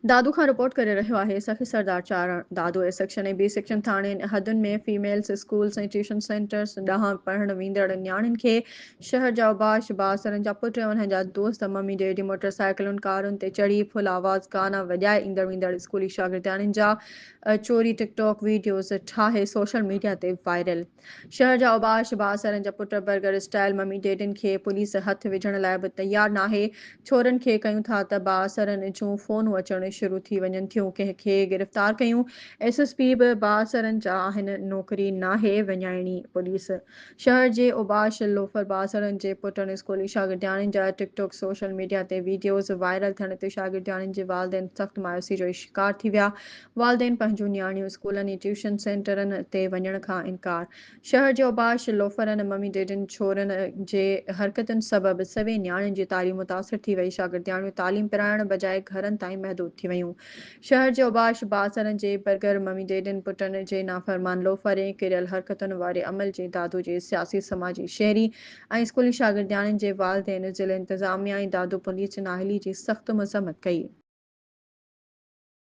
دادو کان رپورٽ ڪري رهيو آهي Sakhi Sardar Charan Dadu A section ۽ B section ٿاڻين حدن ۾ فيميلز اسڪولز ۽ ٽيوشن سينٽرز ڏانهن پڙهڻ ويندڙ نياڻين کي شهر جا اوباش بااثرن جا پٽ ۽ انهن جا دوست ممي ڊيڊي موٽر سائيڪلن ڪارن تي چڙهي فل آواز گانا وڄائي ايندڙ ويندڙ اسڪولي شاگردياڻين جا چوري ٽڪ ٽاڪ ويڊيوز ٺاهي سوشل ميڊيا تي وائرل شهر جا اوباش بااثرن جا پٽ برگر اسٽائل ممي ڊيڊين کي پوليس هٿ وجهڻ لاء به تيار ناهي، ڇورن کي ڪيون ٿا ته بااثرن جون فونون اچڻ شروع ٿي وڃن ٿيون، ڪنهن کي گرفتار ڪيون، ايس ايس پي به بااثرن جا آهن، نوڪري ناهي وڃائڻي، پوليس شهر جي اوباش لوفر بااثرن جي پٽن اسڪولي شاگردياڻين جا ٽڪ ٽاڪ سوشل ميڊيا تي ويڊيوز وائرل ٿيڻ تي شاگردياڻين جي والدين سخت مايوسي جو شڪار ٿي ويا، والدين پنهنجون نياڻيون اسڪولن ۽ ٽيوشن سينٽرن تي وڃڻ کان انڪار. شهر جي اوباش لوفرن، ممي ڊيڊين ڇورن جي حرڪتن سبب سوين نياڻين جي تعليم متاثر ٿي وئي، شاگردياڻيون تعليم پرائڻ بجاء گهرن تائين محدود ٿي ويون. شهر جي اوباش بااثرن جي برگر ممي ڊيڊين پٽن جي نافرمان لوفرين ڪريل حرڪتن واري عمل جي دادو جي سياسي سماجي شهري ۽ اسڪولي شاگردياڻين جي والدين ضلعي انتظاميا ۽ دادو پوليس جي نااهلي جي سخت مذمت ڪئي.